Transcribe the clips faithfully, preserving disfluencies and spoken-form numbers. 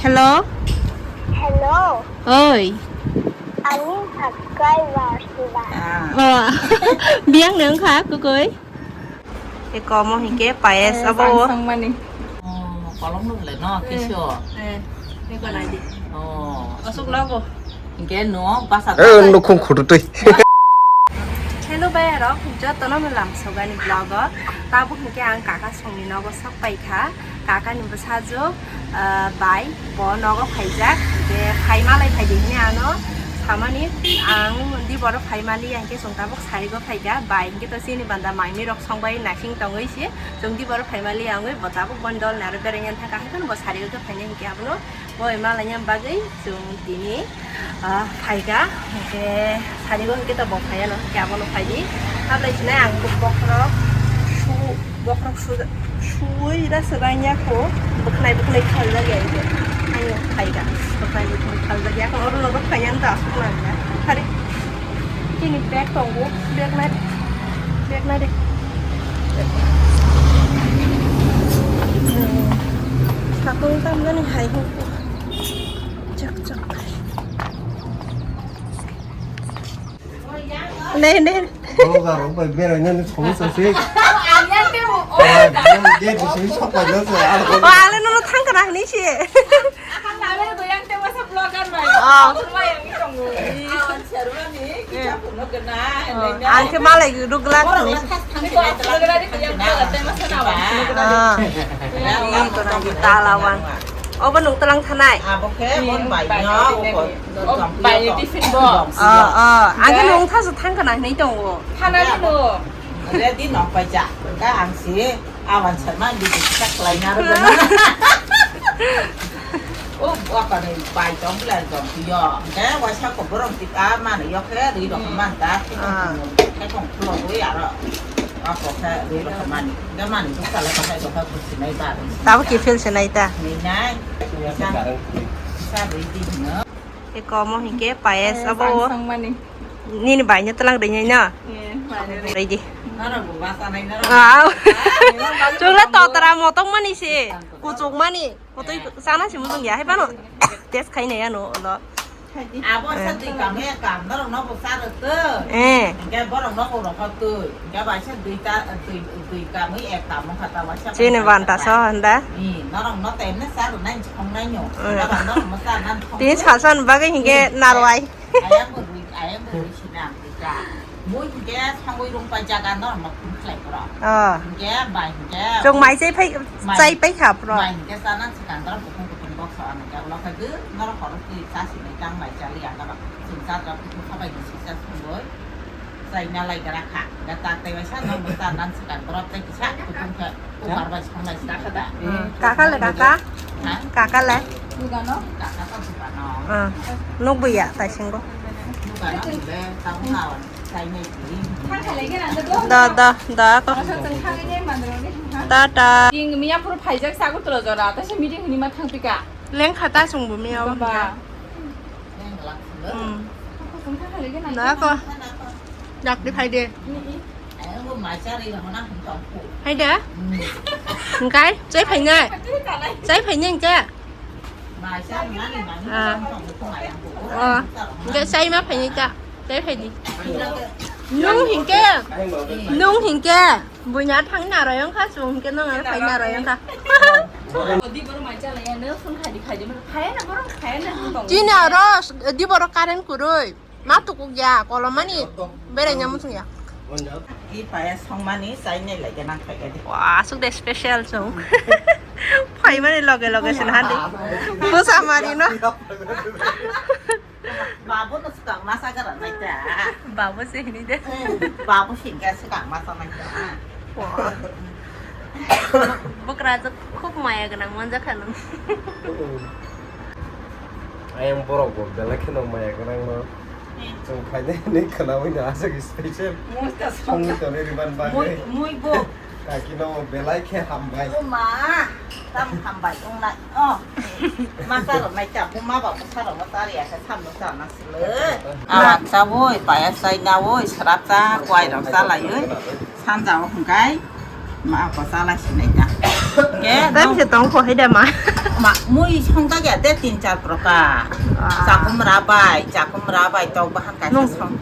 Hello. Hello. Oi. Ani subscribers ba. Ah. Oh. Biyang nang kha kukoi. E komo hingke payas abo. Sang mani. Oh, kolom no le no, eh, kiso. Eh, ni ko nai di. Oh. Asuk logo. Hingke no basa. Eh, no khung khututui. Hello bai rok, joto no lam sogani vlog o. Tabuk hingke ang kaka songni nogo sok pai kha. Kaka ni bwsajwk, ah, bai bo nogo phaijak, je phai malai phaidi hwnwi ano samani, ang di boro phai mali, ang khe chwng tabuk sarigo phaikha, bai hwnkhe to chini banda mai mui rok songbai naising tongwi se, chwng di boro phai mali, ang bo tabuk boni dol ni aro berai thangkha, hai phano bo sarigo khe phainai hwnkhe abono bo malai bagwi chwng tini. Ah, phaikha, hingke sarigo hingke to bo phaiya no, hingke abono phaidi. Hablai sinai ang bo bokhorok su, bokhorok su, suwi da swbaingya kho, bwkhnai bwkhnai khaljak ya hingke. Ang phaikha, bwkhnai bwkhnai khaljak ya kho, oro no phaiya no da asuk nang ya. Hari, chini bag tongo, bag nai de, bag nai de. Sakung tamjani hai hingke. Chak, chak. Ne, ne. Boro garok bai beraina ni somo sase. Ang yang te mo. Ang yang te mo. Dia di sini sok pai nang se. Oh, ale nono thang kana ni si. Ang yang te mo sa vlogger bai. Ah. Aku mah yang itu ngui. Awan serba ni kita pun kena. Oh, ang ke malai dugla ni. Ah. Ini itu nanti talawan. Oh, benung telang thanai. Abo khe bon bai no, bai, bai, bai. Oh, bai, tiffin box. Oh, oh. Ang khe nung thasu thang kana hinwi tongo. Thana ni no. Ready no pai ja. Ka ang si awan serma di di sa khlai na ro. Oh, wa ka ni bai tong bla tong yo. Ke wa sa ko borong tik a ma no yo khe ri ro man ta. Ah. Ke tong klo wi aro. Ako khe rwi rok mani. Ga mani duk sala ka hai dok ha sinai ba. Tabo ki feel sinai ta? Ni nai. Sa, sa rwi di no. E komo hingke payas abo. Sang mani. Nini bai no telang rwi nai no. Rwi di. Nara bu ba sa nai nara. Ah. Chula totra motong mani se. Kuchuk mani. Kotoi sana si mujung ya, hai pano test khai nai ano, lo. Abo sa dui kam he kam, norok no bo sa rwtwi. Eh. Hingke borok no bo rokotwi. Hingke bai sa dui ta, dui, dui kam, ek kam wngkha ta bai sa. Chini banta so handa. Ni, norok no temne sa rwnai chong nai no. Eh. Aba norok no sa nan chong. Tin salsan bagwi hingke narwai. Ayang bo rwi, ayang bo rwi sinang. Mui hingke sangui rung pai jaga no ma phun khlai pro. Ah. Hingke bai hingke. Chok mai chai pai, mai, chai pai kha pro. Bai hingke sana sikang doro kutung kutung box o ano ja ulo khai de noro horo twi cha sinai tang mai chali ya doro. Sing cha doro kutung khabai ni sisa sungoi. Chai na lai gara kha. Ga tak tai bai sa no mo cha nan sikang doro tai kisa kutung kha. Kaka le kaka? Kaka le? Nukbuya taisingo. Da da da ako. Tata. Miya puro phaijak sago tolo jora, tase meeting hini ma thangpika. Lengkha ta sungbu miya. Da ako. Dakti phaide. Hai da? Hingkai, chai phainai. Chai phainai hingke. Ah. Hingke chai ma phainai ta. Chai phaidi. Nung hingke. Nung hingke. Buina thang narayong kha, chung hingke nung phai narayong kha. Di boro mai chala ya, no phone khai di khai di, phai na boro khai na. Chini aro, di boro current kurui. Ma tukuk ya, kolomani beraina muchung ya. I paya songmani chainai lai nang khai di. Wah, asuk de special song. Phaimani loge loge sin handi. Busa mari no. Babu no swkang masa gara nai ta. Babu se hini de. Babu singka swkang masa nai ta. Wah. Bwkrajwk khub maya gwnang manjakha nwng. Ayang borok bo belai kheno maya gwnang no. Chwng phainai hinwi khwnawi no aswk special. Songwi tonwi rwban bagwi. Mui, mui bo. Kaki no belai khe hambai. O ma, tam hambai wngnai. Oh. Masa rok nai ta, buma ba bwsa rok no chari ya khe samno chana sile. Awan chawoi, paya chainawoi, srap cha, kwai rok chalaioi. Sanja o hwnkhe ma ko chalai sinai ta. Hwnkhe tam no se tong kho hai da ma. Ma, mui songkha ya de tin char proka. Ah. Chakum rabai, chakum rabai tok bahan kaisa Nung- song.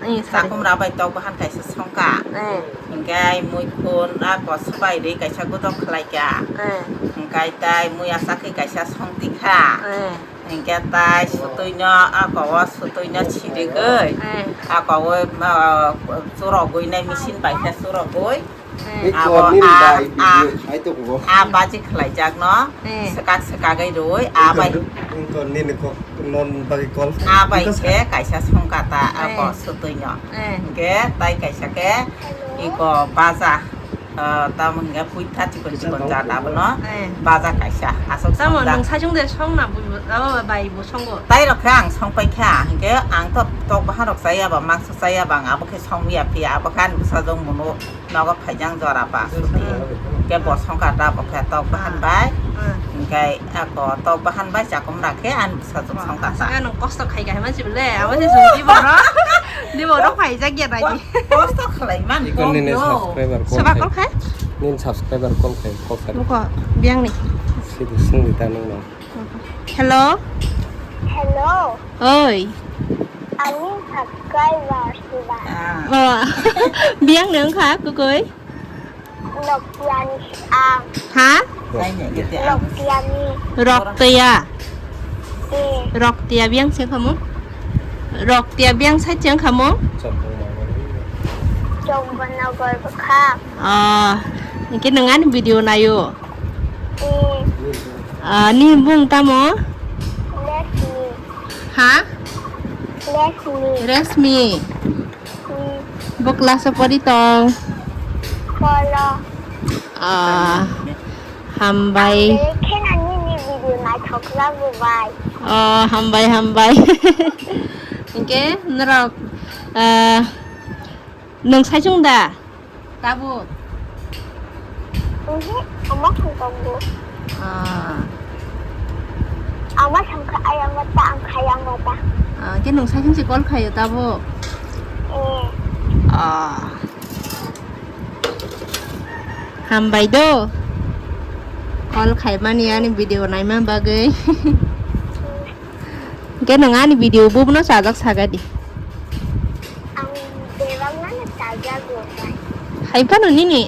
Eh, sorry. Chakum rabai tok bahan kaisa songkha. Eh. Hingke mui khun a kosbai ri kaisa gudok khlaikha. Eh. Hingke tai mui asakhe kaisa songtikha. Eh. Hingke tai sutuino a kowo sutuino sirigwi. Eh. A kowo, ah, churogwi nai machine bai khe churogwi. Eh. Abo nini a, bai a, video khai tongo. A baji khlaijakno Eh. Swkak swkagwi rwui a bai Wngkha nini kok non bagwi call. A bai khe kaisa songkha ta a Eh. ko sutuino. Eh. Hingke tai kaisa khe Hello. iko baja, ah, tamo hingke puitha chikon chikon jat abono Eh. baja kaisa asok Tamo songjak. Nwng saichung de song na bu, abo bai bu songo. Tai rok khe ang songpai kha hingke ang to tok bahan rok chaya ba mangso chaya ba ang abo khe song ya phi abo khe ani bwsajwk muno. Nogo phaijang jora ba suti. Hingke bo songkha ta bo khe tok bahan bai. Hmm. Hingke ako tok bahan bai chakum rakhe ani bwsajwk songkha ta. Ang nang kosto khai khai mansi bole, abo se jodi boro. Di boro phaijak ya nai. Kosto khlai man Iko nini subscriber kom Soba khai. Kol khai? Nini subscriber kom khai, kol khai. Buko, biang ni. Sidi singdi ta nung no. Hello? Hello. Oi. Ani subscriber siba. Ah. Oh. Biang nang kha, kukui? Nokiani ang. Ha? Lainnya gitu ya. Nokiani. Roktia. Eh. Roktia biang se kamu? Roktia biang sa chang kamu? Chongkon nogor bwkha. Ah, ini nang ani video nayo. Eh. Ah, ni bung tamo? Lesmi. Ha? Lesmi. Resmi. Hmm. Bo class o pori tong? Kolo. Ah, hambai. Ang khe nini video naithok lagu bai. Oh, hambai, hambai. Hingke norok, ah, nwng saichung da? Tabuk. Uhu, ama thang tongo. Ah. Ama thang kha, ai ama ta, ang khai ama ta. Ah, ke nwng saichung se call khayo tabuk? Eh. Ah. Hambai do. Call khaimani ani video naima bagwi. Hingke nwng ani video bubuno chajak sagadi. Ang bebak mano chajago bai. Hai phano nini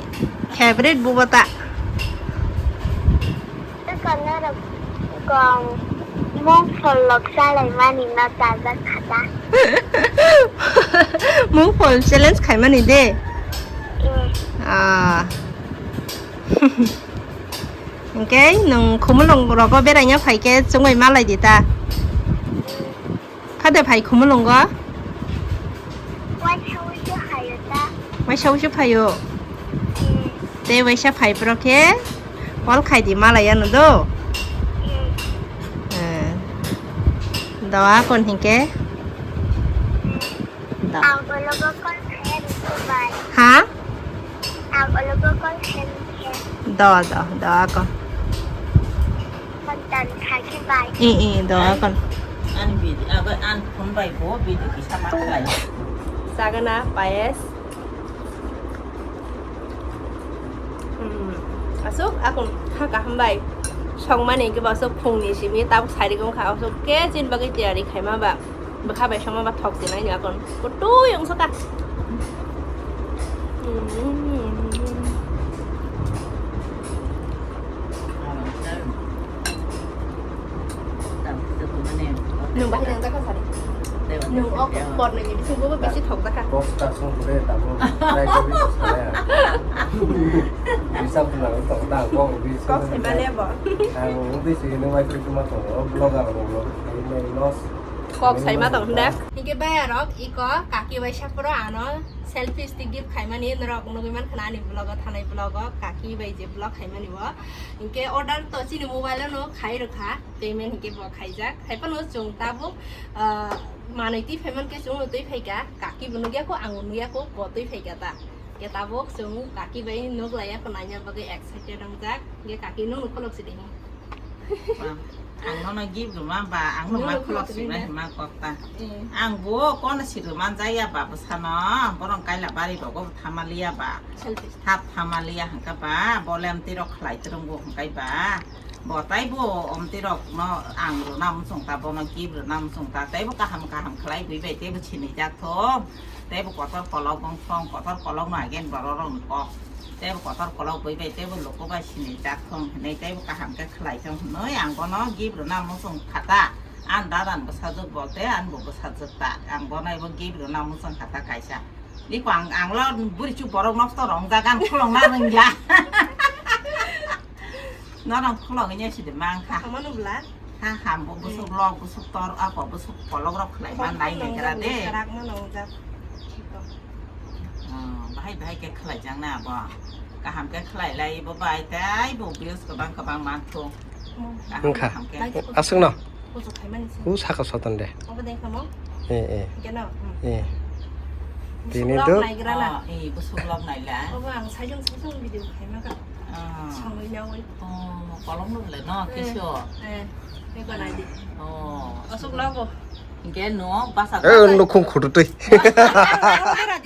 favorite bubo ta? Tei kono rok kong mongphol lok salai mani no chajak khata. Mongphol challenge khaimani de? Eh. Ah. Hingke nwng Khumulwng rogo beraina phaikhe chwngwi malai di ta. Phade phai Khumulwngo? Waisa waisa phaio ta. Waisa waisa phaio? Hmm. Tei waisa phai phoro khe call khai di malai ano do. Hmm. Hmm. Do akon hingke. Hmm. Do. Ang ulo bo call khe rwkhe bai. Ha? Ang ulo bo call khe rwkhe. Do, do, do, ako. Kontan kha khe bai. I, i, do, ako. Ani bidi, abo ani phone bai bo bidi kisa ma khlai. Sagana payas. Hmm, aswk akung kha kaham bai. Songmani hwnkhe bo aswk phungni simi tabuk sari wngkha, aswk khe chini bagwi tiyari khaima ba. Bwkha bai songma ba thok tinaini akon. Kutui wngsa ka. Hmm. Nwng bahai nang jakha sari. Nwng ok por nai ni bising bo bisi thok jakha. Kok ta song kore ta bo. Try kori to sare. Bisa pula to ta kok bisi. Kok sai male bo. Ang bisi ni wai kri kuma to vlogger bo vlog. Ini loss. Kok sai ma tong hwnda. Hinkhe bayarok iko kaki bai saporo ano selfie stick gift khaimani norok nugui mankha na ani vlog o thanai vlog o kaki bai je vlog khaimani bo. Hinkhe order to chini mobile o no khai rwkha payment hinkhe bo khaijak. Haiphano chwng tabuk, ah, manwi twi phaimankhe chwngno twi phaikha kaki bo nukya kho ang bo nukya kho bo twi phaikha ta. Hinkhe tabuk chwng kaki bai nuk laiya kho naina bagwi excited wngjak. Hinkhe kaki nung nuk kholok sidi. Ang nono gift rwma ba, ang no ma khulok sina hima kok ta. Eh. Ang bo kono si rwma jaya ba bwsano, borong kaila bari rogo thama liya ba. Selfish. Thap thama liya hwnkha ba, bolem tiro khlai twrwng bo hwnkha ba. Bo taibo omtwi rok no ang rwna muchung ta, bono gift rwna muchung ta, taibo kaham kaham khlai bui bai taibo sinijak thung, taibo kotor kolok wng thung, kotor kolok no again borok rok ni kok, taibo kotor kolok bui bai taibo luku bai sinijak thung hinwi taibo kaham khe khlai thung hinwi ang bono gift rwna muchung kha ta. Ang dadan bwsajwk bolte ang bo bwsajwk ta, ang bono ebo gift rwna muchung kha ta kaisa. Iko ang, ang lo buri chu borok nosto rong jagan khulong na rwngya. Norok khulong nya sidi mang kha. Hamano bla? Ha ham bo busuk lok, busuk tor, ako busuk kolok rok khlai man nai nai kra de. Sarak mano jak. Oh, bahai bahai khe khlai jang na bo. Kaham khe khlai lai bo bai tai bo views kwbang kwbang man thu. Kaham wngkha. Kaham khe. Aswk no? Kuchuk khaimani se. U saka soton de. Obo de khamo? Eh, eh. Keno? Hmm. Eh. Busuk tini lok do. Naigra na. Ah, eh, busuk lok naila. Obo ang saijung saijung video khaima ka. Ah. Songwi nawi. Oh, kolom no le no, eh, kiso. Eh, eko nai di. Oh. Osuk logo. Hingke no, basa. Eh, nukhung khututwi. Basa.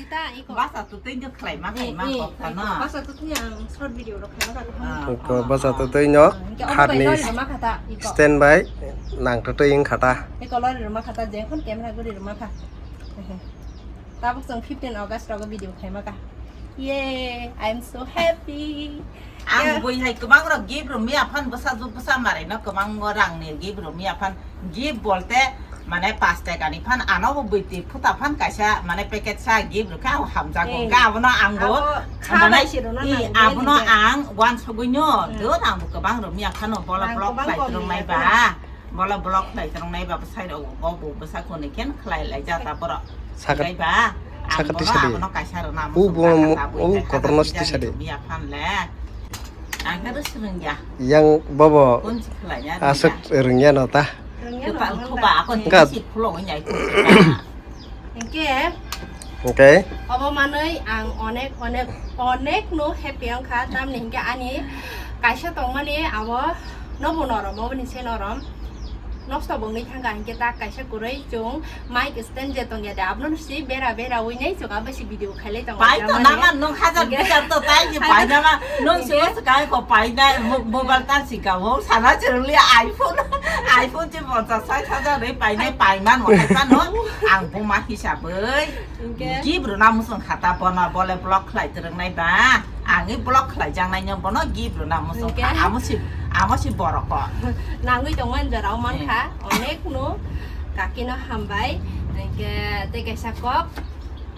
Basa. Twi twi khlai ma khlai ma kok ta no. Basa twi twi ang short video rok khlai ma kok. Ah, iko basa twi twi no khatni stand by nang twi twi wng kha ta. Iko lori rok ma kha ta, je phone camera guri rok ma kha. Tabuk chwng fifteen August rogo video khlai ma kha. Yay, I am so happy. Ang bui hai kwbang rok gift rok mi aphan bwsa bwsa marai no kwbang rang ni gift rok mi aphan. Gift bolte mane pash taka ni phan ano bo bwtwi phuta phan kaisa mane packet sa gift rwkha o hamjago. Eh. Hwnkhe abono ang bo abo kha mane bai se rwna i nango, abono bini khe ang wansugwi no, hmm, dot ang bo kwbang rwmya phano bola ang block kwbang khlai kok twrwng nai nai ba. Bola block khlai twrwng nai ba bwsai rok bo bo bwsa koni khen khlai lai ja ta borok. Sakat, khlai ba. Ang sakat bono tisadi. Abono kaisa rwna u muchung bo kha ta bui o khe kotorno kaisa tisadi. Rwmya phan le. Ang khe rwswrwng ya. Yang bobo aswk rwngya no ta. Kwtal khoba, ako hingka si phulo wngya. Hingke. Hingke. Obo manwi ang onek, onek, onek no happy wngkha. Tamni hingke ani kaisa tongmani abo nobo norom, oboni se norom. Nosto bo wngwi thangkha, hingke tak kaisa kwrwi chwng mic stand je tongya de, abono si bera bera wi nai chwng abo si video khailai tongo. Pai to nama nung hajar bijar to tai je pai nama nung si o swkai ko pai nai mobile ta si ka o sana chiruli iPhone, iPhone je ponchas sait hajar rwi pai nai pai man mo hai pano ang buma hisabwi. Hingke. Gift rwna muchung kha ta bono bole block khlai twrwng nai ba. Ang i block khlai jang nai no bono gift rwna muchung kha. Hingke. Amo si, amo si borok ko. Nangwi tong man jora o man kha. Eh. Onek no kaki no hambai. Hingke tei kaisa kok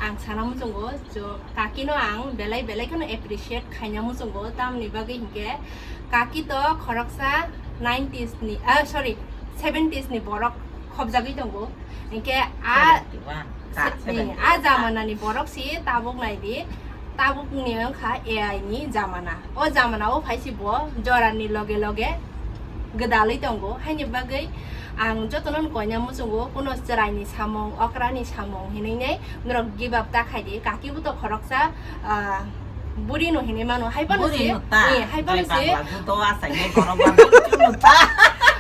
ang sana muchungo. Jo kaki no ang belai belai kheno appreciate khaina muchungo. Tamni bagwi hingke kaki to khoroksa nineties ni, ah, sorry, seventies ni borok khobjagwi tongo. Hingke a seventy one, ah, se-, seventy one. A jamanani borok si tabuk nai di, tabuk ni wngkha A I ni jamana. O jamana o phai si bo jorani loge loge gwdalwi tongo. Haini bagwi ang jotono koina muchungo, kuno chwraini samung, okrani samung hinwi nai norok give up ta khai di. Kaki bo to khoroksa, ah, buri no hinwi mano. Hai phano si, eh, hai phano si. Buri no ta. Bangla juto asai nai borok ba buri no ta.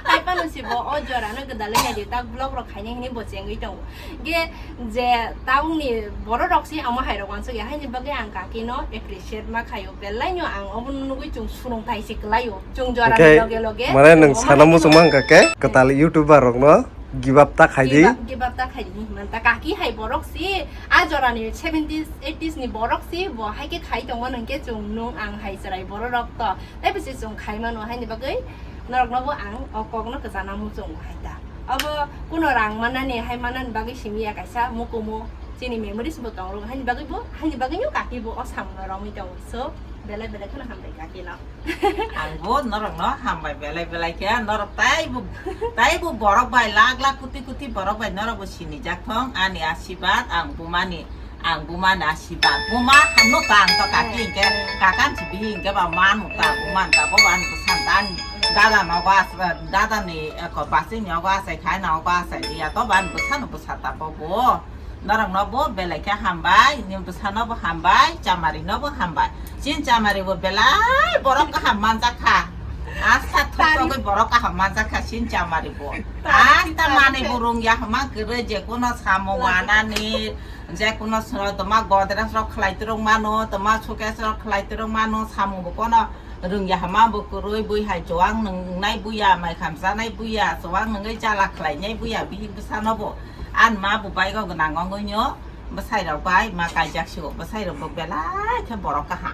Hai phano si bo o jorano gwdalwi nai di, tak vlog rok khaina hinwi bo chengwi tongo. Ge je tabukni borok rok si amo hai rok wansuk ya, haini bagwi ang kaki no appreciate ma khaio, belai no ang obo nugwi chwng surungthai se kwlaio, chwng jora ni loge loge. Mane nwng sana muchung ma hwnkha khe kwtal YouTuber rok no give up ta khai di. Give up, give up ta khai di hinwi man ta kaki hai borok si, a jora ni seventies eighties ni borok si bo hai khe khai tongma nung khe chwng nung ang hai chwrai borok rok to tei bisi chwng khai mano, haini bagwi norok no bo ang o kok no kwchana muchung hai ta. Obo kuno rang manani hai manani bagwi simi ya kaisa mukumu chini memories bo tong rok haini bagwi bo, haini bagwi no kaki bo o samung no romwi tongo. So belai belai kheno hambai kaki no. Ang bo norok no hambai belai belai khe norok tai bo, tai bo borok bai lakh lakh koti koti borok bai norok bo sini jak thong ani asibad ang bumani. Ang buma na siba, buma hano ta ang to kaki hingke, kakan si bihi hingke ba manu ta, buma ta, bo ba ang bwsan ta, ang dada nogo as-, dada ni, eh, ko basing nogo asai khai nogo asai ya to ba ang bwsano bwsa ta bo bo. Norok no bo belai khe hambai, ni bwsano bo hambai, chamari no bo hambai. Chin chamari bo belai borok kaham manjak kha. Asta thok thok borok kaham manjak kha chin chamari bo. Asta mani burung ya hama kere je kono samo wanani. Je kuno sro toma godrej rok khlai twrwng mano, toma suitcase rok khlai twrwng mano, samung bo kono Rwngya hama bo kwrwi bui hai chuwang nwngnai buya, mai khamsanai buya, chuwang nwngwi chala khlainai buya, bihik bwsano bo ani ma bo baigo gwnang wngwi nw bwsai rok bai ma kaijak sio, bwsai rok bo belai khe borok kaham.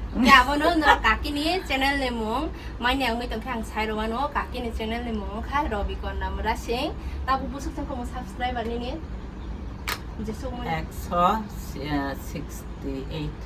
Hwnkhe abono norok kakini channel ni mung manya wngwi tongkhe ang sai rwmano, kakini channel ni mung wngkha Robi Konna Mura Singh. Tabuk busuk chwng komo subscriber nini jesuk mani. Ekso sixty eight.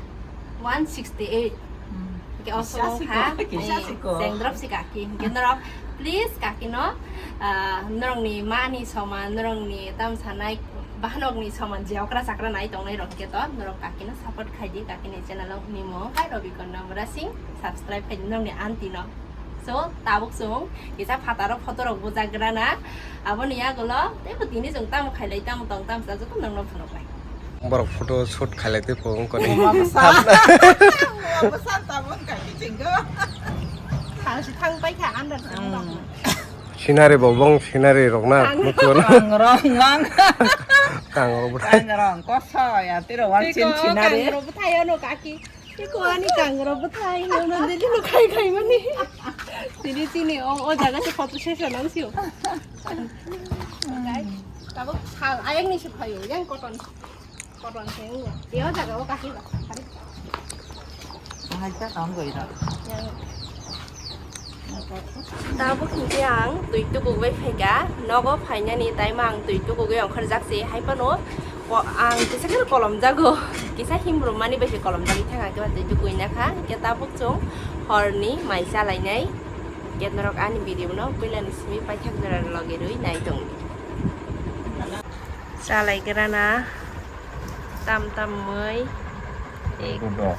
One sixty eight. Hmm. Hwnkhe o kisa somo sikho, kha, kisa eh, sikho. Sengdrop si kaki. Hwnkhe norok, please kaki no, ah, norokni mani soman, norokni tam sanai bahanokni soman je okra chakra nai tongnai rok hwnkhe to, norok kaki no support khai di, kaki ni channel o ni mung khai Robi Konna Mura Singh, subscribe khai di norokni aunty no. So, tabuk chwng kisa phataro photo rok bujak grana. Aboni yagulo teibo tini chwng tamo khailai, tamo tong, tamo cha, joto nokno phunuknai. Borok photo shoot khailai tei phone koni. Uma bwsa. Uma bwsa tabuk kaki chwnggo. Thang si thang pai kha andar chwng rok. Scenery bo bong scenery rok na. Kang rok, kang rok, kang. Kang rok bwthai. Kang rok koso ya tiro wan chin scenery. Kang rok bwthai ano kaki. Eko ani kangrok bwthai, nono dili no khai khai mani. Tini chini o, o jaga se photo session ang sio. Guys, tabuk sal ayang ni se phaio, yang koton, koton se wngya. Tei o jaga o kahi ba. Hai ta kaam goi da. Yang. Tabuk hinkhe ang twi tukugwi phaikha, nogo phainani time ang twi tukugwi ongkhorjak se, hai phano ko-, ang kisa kheno kolomjago, kisa himrwmani bai se kolomjagwi thang, ang khe twi tukugwi nakha, hinkhe tabuk chwng horni mai chalainai, hinkhe norok ani video no puilani simi paithak jora logi rwi nai tongdi. Chalaigrana tam tam mui. Ek. Kudo.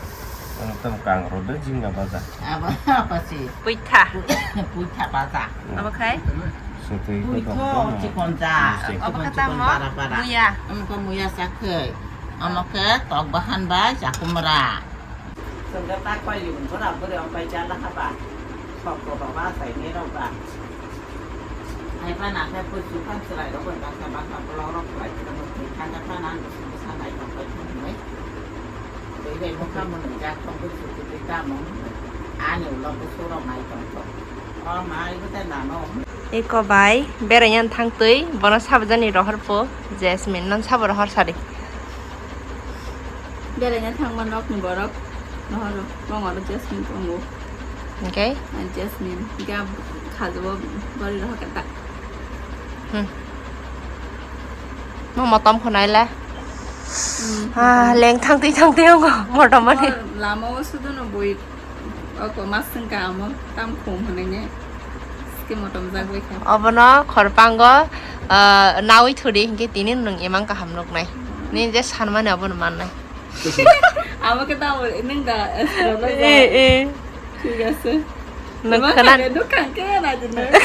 Ang tam kang rode jingga baja. Aba apa sih? Puitha. Pu-, puitha baja. Hmm. Apa khai? Sutui kudo. Puitho chikon ja. Sutui. Apa chikon kata chikon mo? Bara bara. Muya. Amko muya sakhai. Amke tok bahan bai jakumra. Sengga tak pai liun bora bora ampai jala haba. Sok ko baba sai ni rok ba. Hai pa na khe pui su phan chwrai rok bai baksa baksa block rok khlai khe tamo twi thang khe pa na ang bwswk bwsa nai tong pai thung hwnwi. Twi bai bwkha mwnwi jak tong pui su twi tamo. Ani ulo bwswk rok nai tong thok. O mai bwtai nano. Eko bai beraina thang twi bono sabjani rohor po Jasmine non sabo rohor sari. Beraina thangma nokni borok nohoro bongoro Jasmine tongo. Okay. Ang Jasmine ga khajabo bari rohor kata. Hmm. Mo motom khonai le. Hmm. Ah, leng thang twi thang twi ongo motom ani. Lama o sudu no boi. Oko mas wngkha amo tam khum hwnwi ne. Sike motom jak bai kha. Obono khorpango, ah, nawi thudi hinkhe tini nwng imang kaham nuknai. Nini je sanmani obono mannai. Amo khe tamo nwng da astrologer. Eh, eh. Thik ase. Nwng khana-,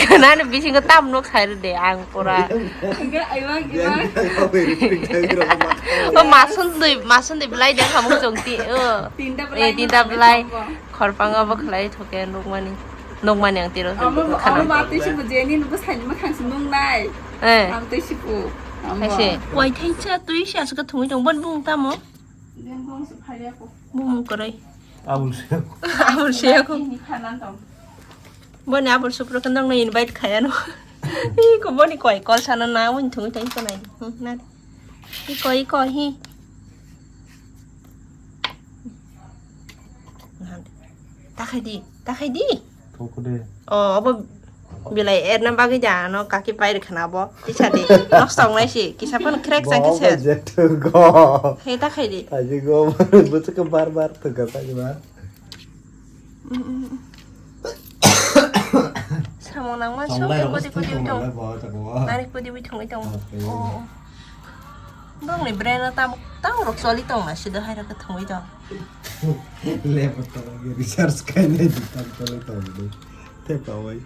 khana bisingo tam nuk sai rw de ang pura. Hwnkhe aiwak iwak. O masun dui, masun dui belai de khamung chong ti. O. Tinta belai. Eh, tinta belai. Khorpango bo khlai thoke nukmani. Nukmani ang tiro. Amo, amo ma twi sibu jeni nubo saini makhang si nungnai. Eh. Ang twi sibu. Amo. Kaise. Wai thai cha twi si asuk thungwi tong bon bung tamo. Den bung si phaya ko. Bung kwrwi. Abul se. Abul se ko. Ini khanan tong. Boni abul supro kan nang invite khaya no. Iko boni koi kol sana na win thungwi tong ko nai. Hmm, na. Iko, iko, hi. Takhai di, takhai di. Thoko de. O, abo bilai erna bagwi da, ano kaki pairi khana bo. Tisa di, nok song nai si, kisa pon crack sang kisa. He, takhai di. Aji go, butuh ke bar bar tuh kata gimana? Samung nangma sok kodi kodi utong. Nari kodi wi thongwi tong. Oh. Bongni brain o tam tam rok choli tong na sido hai rok thongwi tong. Lepo to recharge kai ne di tam choli tong di. Te pawai.